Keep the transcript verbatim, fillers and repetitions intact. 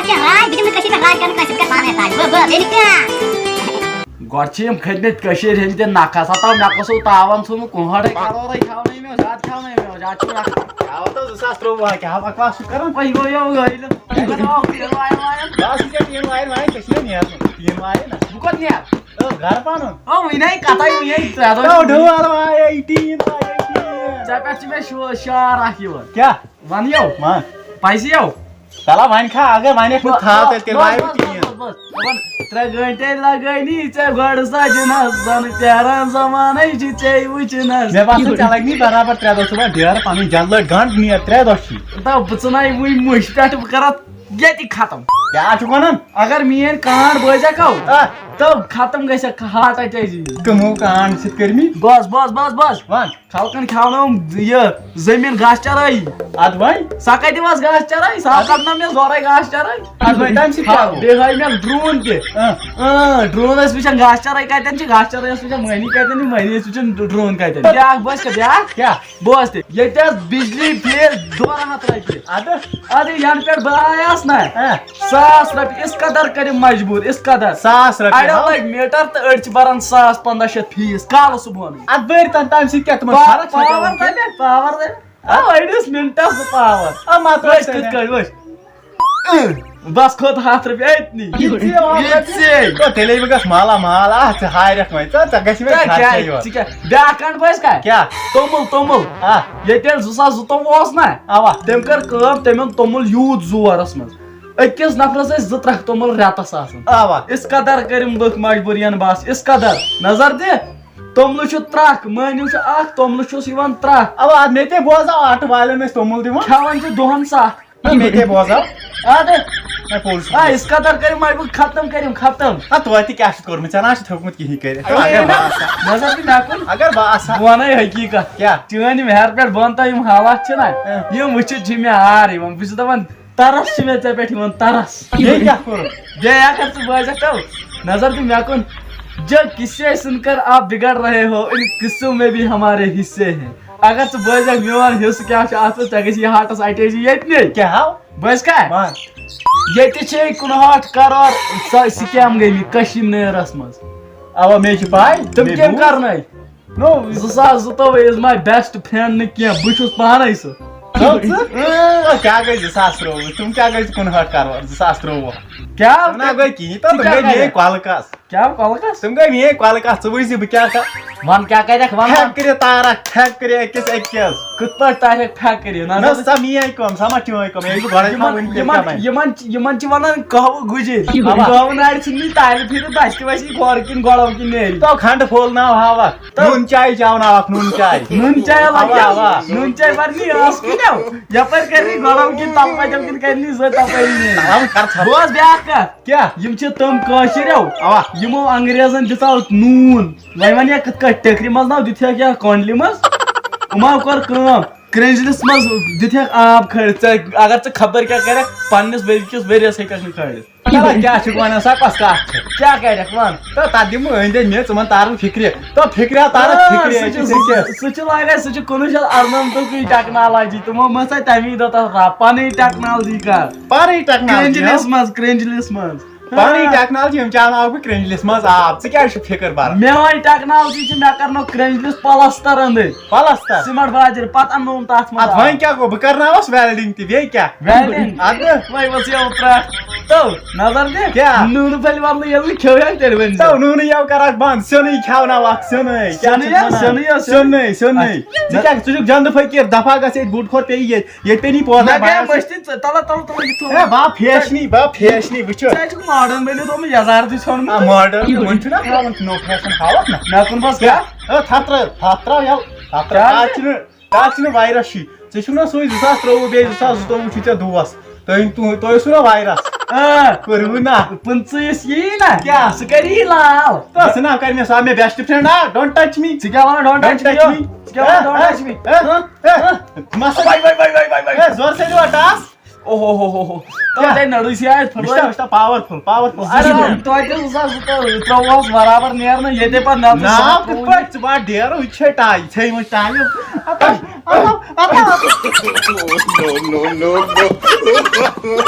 کیٛاہ راج؟ بہٕ دِمہٕ نہٕ کٔشیٖرِ پٮ۪ٹھ راج کرنہٕ کٲنٛسہِ، بہٕ کَرٕ پانَے راج۔ بہٕ، بہٕ، بیٚیہِ نہٕ کانٛہہ۔ گۄڈٕ چھِ یِم کھٔتۍ مٕتۍ کٔشیٖرِ ہِنٛدۍ تہِ نکھٕ، ہسا تھاو مےٚ کُس اوس تاوان ژھُنمُت، کُنہٲٹھے کَرورے کھیٛاونٲے مےٚ، زیادٕ کھیٛاونٲے مےٚ، زیادٕ چھُ نکھٕ۔ کیٛاہ وَنہٕ تَو زٕ ساس ترٛۆوُہ ہا، کیٛاہ بکواس چھُ کران؟ وۄنۍ گوٚو یہِ گٲڑۍ، وۄنۍ گوٚو ٹیٖن وایَن وایَن۔ بہٕ ہسا چھُس ٹیٖن وایَن وایَن، ژےٚ چھُنہ نیرُن ٹیٖن وایَن۔ بہٕ کوٚت نیرٕ؟ او، گرٕ پَنُن۔ او، وٕنہِ کَتھَے، وٕنہِ ترٛےٚ دۄہ۔ او، ڈُوَر وایَے، ٹیٖن وایَے، ٹیٖن۔ ژےٚ پٮ۪ٹھ چھِ مےٚ شو-، شعر اَکھ یِوان۔ کیٛاہ؟ وَن یو۔ وَن۔ پَزِ یو۔ تَلہ وۄنۍ کھا، اگر وۄنۍ یَتھ منٛز تھاو، تیٚلہِ کَرِ وایو ٹیٖن۔ بَس، بَس، بَس۔ دَپان، ترٛےٚ گٲنٛٹے لَگٲنی ژےٚ گۄڈٕ سَجنَس، زَنہٕ پیران زمانَے چھِ ژے وٕچھنَس۔ مےٚ باسان، ژےٚ لَگہِ نی برابر ترٛےٚ دۄہ، ژٕ وَن ڈیرٕ پَنٕنۍ جَنٛد لٲگۍ گَنٛڈ نیر، ترٛےٚ دۄہ چھی۔ دَپ، بہٕ ژٕنَے وٕنۍ مٔشۍ پٮ۪ٹھ، بہٕ کَرَتھ ییٚتی ختم۔ کیٛاہ چھُکھ وَنان؟ اگر میٛٲنۍ کانٛڈ بوزٮ۪کھ ہو، آ۔ تہٕ ختم گژھٮ۪کھ heart attack۔ کٕمو کانٛڈ چھِ کٔرمٕتۍ؟ بَس، بَس، بَس، بَس۔ وَن۔ خلقن کھیاونٲوٕم یہِ زٔمیٖن گاسہٕ چرٲیی۔ اَدٕ وۄنۍ؟ سۄ کَتہِ وَس گاسہٕ چرٲے؟ سۄ اَدٕ کَڑنٲو مےٚ زورَے گاسہٕ چرٲے۔ اَدٕ وۄنۍ تَمہِ سۭتۍ کیٛاہ گوٚو؟ بیٚیہِ ہٲوۍ مےٚ drone تہِ۔ اۭں۔ اۭں، drone ٲسۍ وٕچھان گاسہٕ چرٲے کَتٮ۪ن چھِ، گاسہٕ چرٲے ٲسۍ وٕچھان مٔہنی کَتٮ۪ن چھِ، مٔہنی ٲسۍ وٕچھان drone کَتٮ۪ن۔ بیٛاکھ بوز کیٛاہ، بیٛاکھ؟ کیٛاہ؟ بوز تہِ، ییٚتہِ ٲس بجلی fees ڈۄڈ ہَتھ رۄپیہِ۔ اَدٕ؟ اَدٕ یَنہٕ پٮ۪ٹھ بہٕ آیاس نہ، ہہ۔ ساس رۄپیہِ، اس قدر کٔرِم مجبوٗر، اس قدر۔ ساس رۄپیہِ، اَڑٮ۪و ہاو۔ لٲگۍ meter تہٕ أڑۍ چھِ بَران ساس پنٛداہ شیٚتھ fees کالہٕ صُبحٲنٕے۔ اَدٕ بٔرۍ تَن، تَمہِ سۭتۍ کیٛاہ تِمَن پا-، فرق چھےٚ پٮ۪وان power کینٛہہ؟ دَپہِ، power دَپہِ۔ آ، أڑِس مِنٹَس زٕ power۔ آ، مَہ ترٛٲے وٕچھ کِتھ کٔنۍ، وٕچھ۔ بَس کھوٚت ہَتھ رۄپیہِ أتنی۔ یہِ ژےٚ وَن یہِ ژےٚ۔ تو تیٚلے بہٕ گژھٕ مالا مال۔ آ، ژٕ ہارٮ۪کھ وۄنۍ، ژٕ، ژےٚ گژھِ مےٚ ژےٚ خرچے کیٛاہ، یورٕ۔ ژٕ کیٛاہ؟ بیٛاکھ کَنٛڈ بوز کَر؟ کیٛاہ؟ توٚمُل، توٚمُل۔ آ۔ ییٚتہِ ییٚلہِ زٕ ساس زٕتووُہ اوس نہ، اَوا۔ تٔمۍ کٔر کٲم، تٔمۍ اوٚن توٚمُل یوٗت زورَس منٛز۔ أکِس نفرَس ٲسۍ زٕ ترٛکھ توٚمُل رٮ۪تَس آسان۔ اَوا۔ اس قدر کٔرِم لُکھ مجبوٗر ین بس، اس قدر۔ نظر دِ، توٚملہٕ چھُ ترٛکھ، مٔہنیوٗ چھُ اَکھ، توٚملہٕ چھُس یِوان ترٛکھ۔ اَوا، اَدٕ مےٚ تہِ بوزاو، آٹہٕ والٮ۪ن ٲسۍ توٚمُل دِوان۔ کھٮ۪وان چھِ دۄہَن سَتھ۔ نہ، مےٚ تہِ بوزاو۔ اَدٕ۔ نہ، پوٚز چھُ۔ آ، اس قدر کٔرِم مجبوٗر، ختم کٔرِم، ختم۔ آ، توتہِ کیٛاہ چھُ کوٚرمُت؟ ژےٚ نہ چھُ تھوٚکمُت کِہیٖنۍ کٔرِتھ۔ اَدٕ اگر بہٕ آسہٕ ہا۔ نظر دِ مےٚ کُن۔ اگر بہٕ آسہٕ ہا۔ بہٕ وَنَے حقیٖقت۔ کیٛاہ؟ چٲنۍ یِم ہیٚرٕ پٮ۪ٹھ بۄن تام یِم حالات چھِنہ، اۭں۔ یِم وٕچھِتھ چھِ مےٚ عار یِوان۔ بہٕ چھُس دَپان، ترس چھِ مےٚ ژےٚ پٮ۪ٹھ یِوان، ترس۔ بیٚیہِ کیٛاہ کوٚرُتھ؟ بیٚیہِ اگر ژٕ بوزکھ تو، نظر دِ مےٚ کُن۔ جو قصے سن کر آپ بگڑ رہے ہو، ان قصوں میں بھی ہمارے حصے ہیں۔ اگر ژٕ بوزکھ میون حصہٕ کیٛاہ چھُ اَتھ منٛز، ژےٚ گژھی heartس attack ییٚتہِ نے۔ کیٛاہ ہاو؟ بوزکھا؟ وَن۔ ییٚتہِ چھے کُنہٲٹھ کرور سۄ scam گٔمٕتۍ کشمیٖرس منٛز۔ اوا، مےٚ چھِ پاے۔ تِم مےٚ کٔمۍ بوٗز۔ کرنٲے؟ نو۔ زٕ ساس زٕتووُہ is my best friend نہٕ کینٛہہ، بہٕ چھُس پانے سُہ۔ ژٕ، ژٕ؟ اۭں۔ کیٛاہ گٔے زٕ ساس ترٛۆوُہ؟ تِم کیٛاہ گٔے کُنہٲٹھ کرور زٕ ساس ترٛۆوُہ؟ کیٛاہ؟ تِم نہ گٔے کِہیٖنۍ، تہٕ ژٕ تِم کیٛاہ گٔے میٲنۍ کرکھ؟ کۄلہٕ کَس۔ کیٛاہ کۄلہٕ کَس؟ تِم گٔے میٲنۍ کۄلہٕ کَس، ژٕ وٕچھ زِ بہٕ کیٛاہ کَرٕ۔ وَن کیٛاہ کَرٮ۪کھ، وَن، وَن۔ پھٮ۪کھ کٔرِتھ تارَکھ، پھٮ۪کھ کٔرِتھ أکِس أکِس۔ کِتھ پٲٹھۍ تارَکھ پھٮ۪کھ کٔرِتھ؟ نہ، نظر سۄ میٲنۍ کٲم، سۄ ما چٲنۍ کٲم، ییٚلہِ بہٕ گۄڈَے یِمَن، تھاوٕ وٕنہِ تیٚلہِ یِمَن، کَمَے۔ یِمَن، یِمَن چھِ وَنان قہوٕ گُجِر۔ اَوا۔ قہوٕ نارِ ژھٕنمٕتۍ تالہِ پھِرِتھ، بَسہِ تہِ وَسہِ یہِ گۄڈٕ کِنۍ گۄڈَو کِنۍ نیرِ۔ تو کھنٛڈٕ پھوٚل ناو ہاوَکھ۔ تو نُن چاے چاوناوَکھ، نُن چاے۔ نُن چاے اَوا، لَگہِ۔ اَوا۔ نُن چاے وَرنی ٲس کِنٮ۪و۔ یَپٲرۍ کَرِ نہٕ گۄڈَو کِنۍ تَلہٕ پَتٮ۪و کِنۍ کَرِ نہٕ زٕ تَپٲری نیرِ۔ تَلہٕ کَر ژھَپ۔ بوز بیٛاکھ کَتھ۔ کیٛاہ؟ یِم چھِ تِم کٲشِرٮ۪و، اَوا۔ یِمو انگریزَن دِژاو نوٗن۔ وۄنۍ وَن یا کِتھ کٲٹھۍ ٹٮ۪کرِ منٛز ناو دِتھ ہیٚکھ یا کۄنٛڈلہِ منٛز۔ یِمو کٔر کٲم، کرٛنٛجلِس منٛز دِتھ ہیٚکھ آب کھٲلِتھ۔ ژےٚ اگر ژٕ خبر کیٛاہ کَرَکھ، پنٛنِس ؤرۍ کِس ؤریَس ہیٚکَکھ نہٕ کھٲلِتھ۔ تَلہ کیٛاہ چھُکھ وَنان، سۄ کۄس کَتھ چھِ؟ کیٛاہ کَرَکھ وَن؟ تہٕ تَتھ دِمہٕ أنٛدۍ أنٛدۍ میٚژ، یِمَن تارَن فِکرِ۔ تہٕ فِکرِ آو تارَکھ آ، فِکرِ سُہ چھُ، أکِس أکِس۔ سُہ چھُ لاگان، سُہ چھُ کُنوُہ شیٚتھ اَرنَمتُکٕے ٹٮ۪کنالجی، تِمو مہ ژاے تَمی دۄہ تَتھ رَب، پَنٕنۍ ٹٮ۪کنالجی کَر۔ پَنٕنۍ ٹٮ۪کنالجی، کرٛنٛجلِس ہا؟ منٛز، کرٛنٛجلِس منٛز۔ پَنٕنۍ آ۔ ٹٮ۪کنالجی، یِم چاوناوَکھ بہٕ کرٛنٛجلِس منٛز آب۔ ژٕ کیٛازِ چھُکھ فِکر بَران؟ میٛٲنۍ ٹٮ۪کنالجی چھِ، مےٚ کَرنو کرٛنٛجلِس پَلَستَر أنٛدٕرۍ۔ پَلَستَر؟ سیٖمَٹھ باجِر، پَتہٕ اَننووُم تَتھ منٛز اَدٕ آب۔ وۄنۍ کیٛاہ گوٚو؟ بہٕ کَرناوَس welding تہِ، بیٚیہِ کیٛاہ؟ Welding؟ اَدٕ؟ وۄنۍ ؤژھ یَوٕ ترٛٹھ۔ تو، نظر دِ۔ کیٛاہ؟ نوٗنہٕ پھٔلۍ وَلہٕ ییٚلہِ نہٕ کھیوٚو ہٮ۪کھ تیٚلہِ ؤنۍ تو زِ۔ نوٗنہٕ یَوٕ کَرَکھ بنٛد، سیُنٕے کھیٛاوناوَکھ، سیُنٕے۔ کیٛاہ سیُنٕے چھُکھ ہا، وَنان؟ سیُنٕے ہا، سیُن-، سیُنٕے، سیُنٕے۔ اَچھا۔ ژٕ کیٛاہ، ژٕ چھُکھ جَندٕ فقیٖر، دَفعہ گژھ ییٚتہِ بُڈ کھۄر پیٚیہِ ییٚتہِ، ییٚتہِ پیٚیہِ نہٕ پوزا مےٚ گٔے بَیَس۔ مٔشتٕے، ژٕ، تَلہ، تَلہ، تَلہ، یہِ تھوٚو۔ ہے، بہٕ ہا فیشنی، بہٕ ہا فیشنی، وٕچھو۔ ژےٚ چھُکھ modern بٔنِتھ تھوٚومُت یَزار تہِ ژھیوٚنمُت۔ آ، modern تہِ، وۄنۍ چھُنہ تھاوُن نوٚو فیشن، ہاوَکھ نہ۔ مےٚ کُن بَس کیٛاہ؟ کیٛاہ؟ ہے، تھَپھ ترٛٲو، تھَپھ ترٛاو یَلہٕ، تھَپھ ترٛاو۔ کیٛاہ؟ اَتھ چھِنہٕ، اَتھ چھِنہٕ virus چھُے۔ ژےٚ چھُکھ نہ سُے زٕ ساس ترٛۆوُہ بیٚیہِ زٕ ساس زٕتووُہ چھُے ژےٚ دُوَس۔ تُہۍ، تُہۍ، تُہۍ ٲسوٕ نا virus؟ آ۔ کوٚروٕ نا؟ پٕنٛژٕہِس یی نا؟ کیٛاہ؟ سُہ کَرِ یی لال۔ تہٕ سُہ نا کَرِ مےٚ، سُہ آو مےٚ best friend، آ، don't touch me۔ ژٕ کیٛاہ وَنان، don't touch me؟ Don't touch me۔ ژٕ کیٛاہ وَنان، don't touch me؟ ہہ؟ ہہ؟ ہہ؟ ہہ؟ مَسا۔ وَے، وَے، وَے۔ ہے، زورٕ سۭتۍ دِوان ٹاس۔ اوہ، ہو، ہو، ہو، ہو۔ کیٛاہ؟ تۄہہِ نٔرٕے چھِ آز وٕچھتا، پھٕٹرٲے۔ وٕچھتا، powerful، powerful۔ اَدٕ توتہِ زٕ ساس زٕتووُہ، ترٛۆوُہَس برابر نیرنہٕ، ییٚتے پَتہٕ نَژٕ ناو کِتھ پٲٹھۍ؟ ژٕ بَڑ ڈیرٕ، یہِ چھے ٹاے، ژھیٚیہِ منٛز ٹایہِ۔ No, no, no, no.